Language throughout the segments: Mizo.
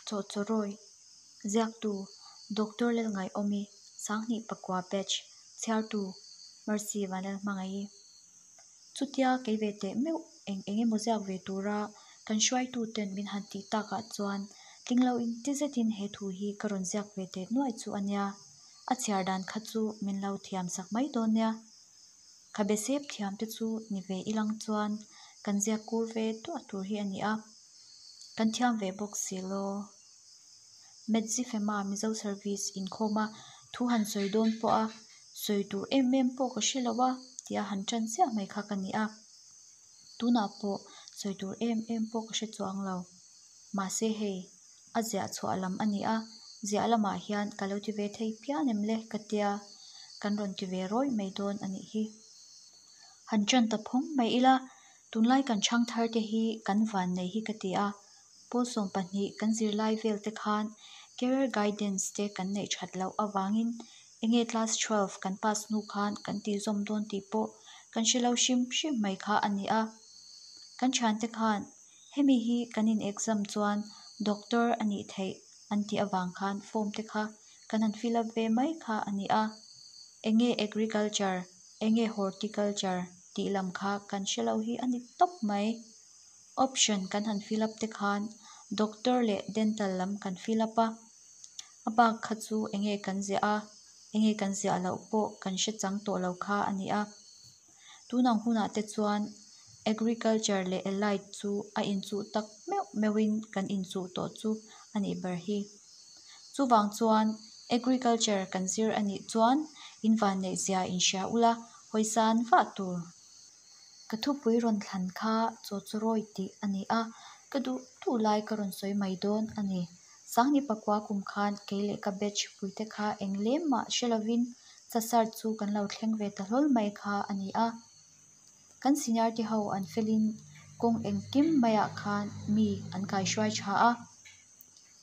Chawhchawrawi, Ziaktu, Doctor Lalngaihawmi, Sanghnih pakua Batch, Chhiartu, Mercy Vanlalhmangaih. Chutia kei ve teh meuh eng eng emaw ziak ve tura kan hruaitu ten min han tih takah chuan tlinglo in ti zetin he thu hi ka rawn ziak ve teh nuai chu a nia. A chhiar dan kha chu min lo thiam sak mai dawn nia. Khabe sep thiam te chu ni ve ilang chuan kan ziak kur ve duah tur hi a ni a, kan thiam ve bawk si law. Medzifema Mizo Service inkhawma thu han sawi dawn pawh a sawi tur em em pawh ka hre lo a tia han ṭan chiah mai kha ka ni a. Tunah pawh sawi tur em em pawh ka hre chuang lo. Mahse hei, a ziah chhuah lam a ni a, ziah lamah hian ka lo ti ve thei phian em le ka tia, kan rawn ti ve rawih mai dawn a nih hi. Han ṭan ta phawng mai ila, tunlai kan chhang thar te hi kan van nei hi ka ti a, pawl 12 kan zirlai vel te khan career guidance te kan neih that loh avangin enge class 12 kan pass hnu khan kan tih zawm dawn tih pawh kan hre lo hrim hrim mai kha a ni a. Kan thiante khan hemi hi kan in exam chuan doctor a nih theih an tih avang khan form te kha kan han fill up ve mai kha a ni a. Enge agriculture, enge horticulture tih lam kha kan hre lo hi a ni tawp mai. Option kan han fill up te khan doctor leh dental lam kan fill up a. A bak kha chu enge kan ziah a, enge kan ziah loh pawh kan hre chang tawh lo kha a ni a. Tunang hunah te chuan agriculture leh allied chu a inchuh tak meuh meuhin kan inchuh tawh chu a nih ber hi. Chuvang chuan agriculture kan zir a nih chuan in vanneih zia inhria ula hawisan vah tur. Ka thupui rawn thlan kha Chawchawrawi tih a ni a, ka duh duh lai ka rawn sawi mai dawn a ni. Sangni pakua kum khan kei leh ka batch puite kha eng lem mah hre lovin Chasar chu kan lo thleng ve ta hlawl mai kha a ni a. Kan senior te ho an felin kawng engkim maiah khan mi an kaihruai tha a.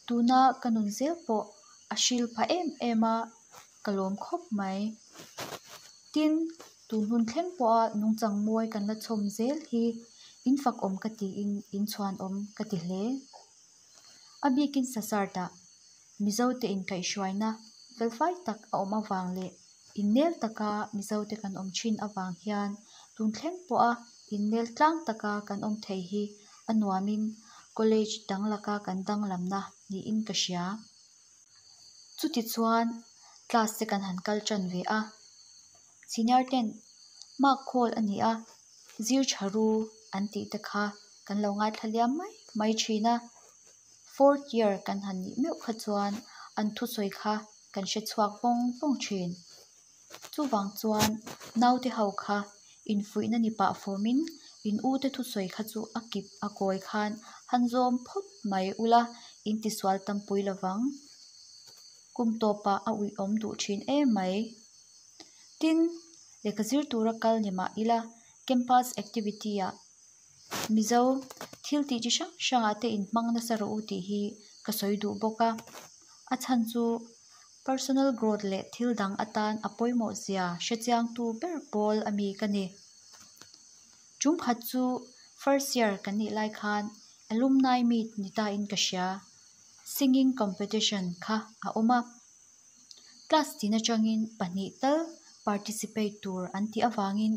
Tuna ka nun zel pawh a hril pha em em a, ka lawm khawp mai. Tin, tun hun thleng pawha nungchang mawi kan la chhawm zel hi in fakawm ka tiin in chhuanawm ka ti hle. A bikin Sasartah Mizote inkaihhruaina felfai tak a awm avang leh innel taka Mizote kan awm thin avang hian tun thleng pawha innel tlang taka kan awm thei hi a nuamin college dang laka kan danglamna niin ka hria. Chutichuan class te kan han kal tan ve a, senior ten mark khawl a ni a, zir tha ru an tih te kha kan lo ngaithla liam mai mai thin a. Fourth year kan han nih meuh kha chuan an thusawi kha kan hre chhuak vawng vawng thin. Chuvang chuan naute ho kha infuihna ni pah fawmin in ute thusawi kha chu a kip a kawi khan han zawm phawt mai ula in tisual tampui lovang. Kum tawpah a uiawm duh thin em mai. Tin, lehkha zir tura kal ni mah ila campus activity ah Mizo thil tih chi hrang hrangah te inhmang nasa rawh u tih hi ka sawi duh bawk a. A chhan chu personal growth leh thil dang atan a pawimawh zia hrechiangtu ber pawl a mi ka ni. Tum khat chu first year kan nih lai khan alumni meet ni ta in ka hria, singing competition kha a awm a. Class tin atangin pahnih tal participate tur an tih avangin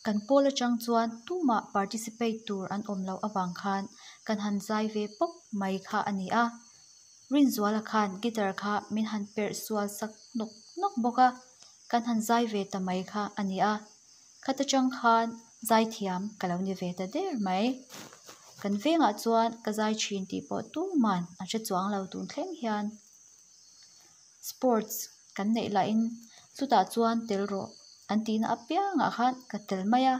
kan pawl atang chuan tumah participate tur an awm loh avang khan kan han zai ve pawp mai kha a ni a. Rinzuala khan guitar kha min han perh sual sak nawk nawk bawk a, kan han zai ve ta mai kha a ni a. Khata tang khan zaithiam ka lo ni ve ta der mai. Kan vengah chuan ka zai thin tih pawh tuman an hre chuang lo tun thleng hian. Sports kan neih lahin chutah chuan tel rawh an tihna apiangah khan ka tel mai a.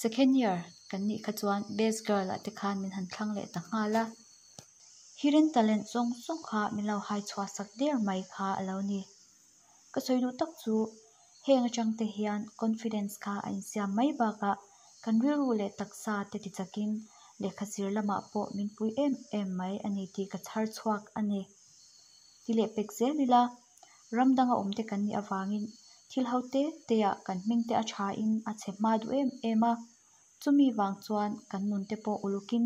Second year kan nih kha chuan best girl ah te khan min han thlang leh ta nghal a. Hidden talent zawng zawng kha min lo hai chhuah sak der mai kha a lo ni. Ka sawi duh tak chu heng atang te hian confidence kha a insiam mai bakah kan rilru leh taksa te tichakin lehkha zir lamah pawh min pui em em mai a ni tih ka chhar chhuak a ni. Ti leh pek zel ila, ram danga awm te kan nih avangin thil ho te te ah kan hming te a tha in a chhe hma duh em em a, chumi vang chuan kan nun te pawh ulukin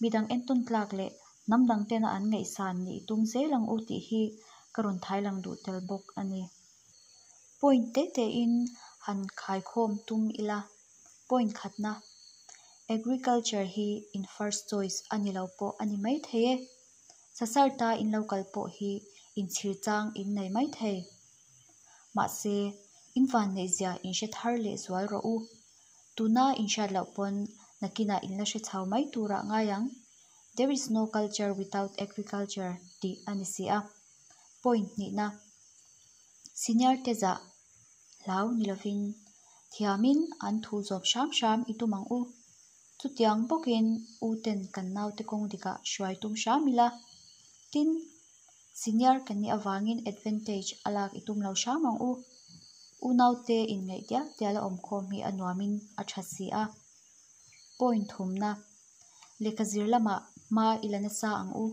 midang entawn tlak leh Hnam dang tena an ngaihsan nih tum zel ang u tih hi ka rawn thailang duh tel bawk a ni. Point te tein han khaikhawm tum ila. Point khatna, Agriculture hi in first choice a ni lo pawh a ni mai thei e. Sasarta in lo kal pawh hi inchhir chang in nei mai thei. Mahse, in vanneihzia in hre thar leh zual rawh u. Tuna in hriat loh pawn nakinah in la hre chho mai turah ngai ang. There is no culture without agriculture tih a ni si a. Point hnihna, Senior te zah hlau ni lovin thiamin an thu zawm hram hram i tum ang u. Chutiang bawkin u ten kan naute kawng dikah hruai tum hram ila. Tin, senior kan nih avangin advantage a lak i tum lo hram ang u. Unaute inngaih dial dial a awmkhawm hi a nuamin a tha si a. Point thumna, Lehkha zir lamah hma i la nasa ang u.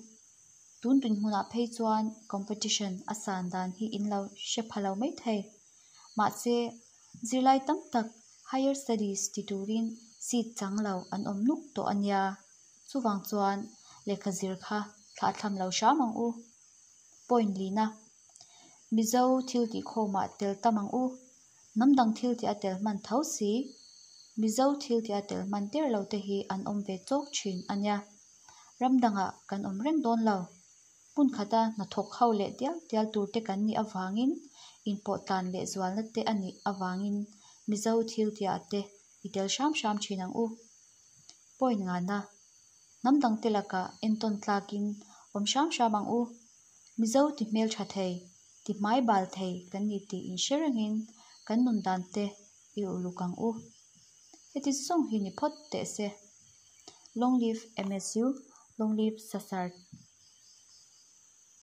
Tun dinhmunah phei chuan competition a san dan hi in lo hre pha lo mai thei. Mahse, zirlai tam tak higher studies ti turin seat chang lo an awm nuk tawh a nia. Chuvang chuan lehkha zir kha thlahthlam lo hram ang u. Point lina, Mizo thil tih khawmah tel tam ang u. Hnam dang thil tih a tel hman tho si. Mizo thil tih a tel hman der lo te hi an awm ve chawk thin a nia. Ram dangah kan awm reng dawn lo. Hmun khata hnathawk ho leh dial dial tur te kan nih avangin inpawh tlan leh zualna te a nih avangin Mizo thil tihah te i tel hram hram thin ang u. Point ngana, Hnam dangte lakah entawn tlakin awm hram hram ang u. Mizo ti hmeltha thei, ti hmai bal thei kan ni tih inhre rengin kan nun dan te i uluk ang u. Heti zawng hi ni phawt teh se. Long live MSU, long live Sasar.